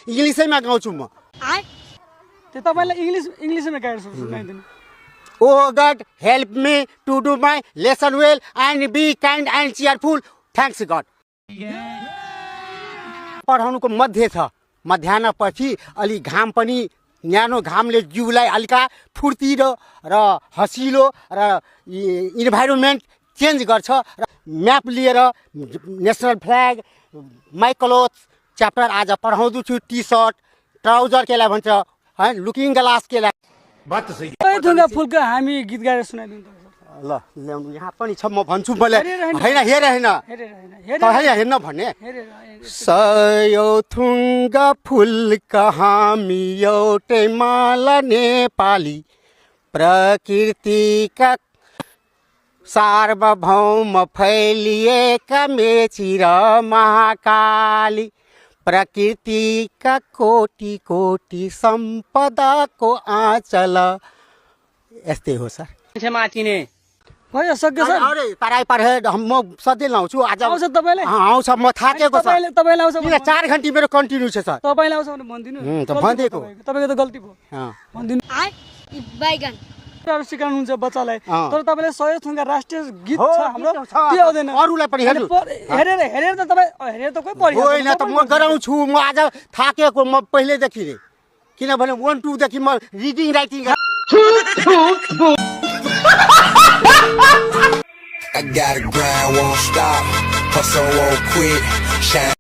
इङ्ग्लिसैमा गाउँछु म त्यो तपाईँलाई इङ्ग्लिसमा गाएर सुनाइदिनु Oh God, help me to do my lesson well and be kind and cheerful. Thanks God. पढाउनुको मध्ये छ मध्याह्नपछि अलि घाम पनि न्यानो घामले जिउलाई हल्का फुर्तिलो र हसिलो र इन्भाइरोमेन्ट चेन्ज गर्छ र म्याप लिएर national flag my clothes chapter आज पढाउँदै छु टी सर्ट ट्राउजर केलाई भन्छ है लुकिङ ग्लास केलाई ढुङ्गा फुलको हामी गीत गाएर सुनाइदिनु ल ल्याउनु यहाँ पनि छ म भन्छु मैले होइन हेर्न भन्ने सयौ थुङ्गा फुलका हामी एउटै माला नेपाली प्रकृतिका सार्वभौम फैलिएका मेची र महाकाली प्रकृतिका कोटि कोटि सम्पदाको आँचल यस्तै हो सर माथिने भयो सक्यो सर अरे तराई पारे म सधैँ लाउँछु आज आउँछ तपाईँले आउँछ म थाकेको छ तपाईँले आउँछ 4 घन्टी मेरो कन्टिन्यू छ सर तपाईँले आउँछ भने भनिदिनु भनिदिएको तपाईँको त गल्ती भयो भनिदिनु बैगन सिकाउनुहुन्छ बच्चालाई तर तपाईँले 100 थुङ्गा राष्ट्रिय गीत छ हाम्रो त्यो आउँदैन अरूलाई पनि हेर्नु हेरेर त तपाईँ हेरेर त कोही पढ्यो होइन त म गराउँछु म आज थाकेको म पहिलेदेखि नै किनभने 1 2 देखि म reading writing I gotta grind, won't stop, hustle, won't quit, shine.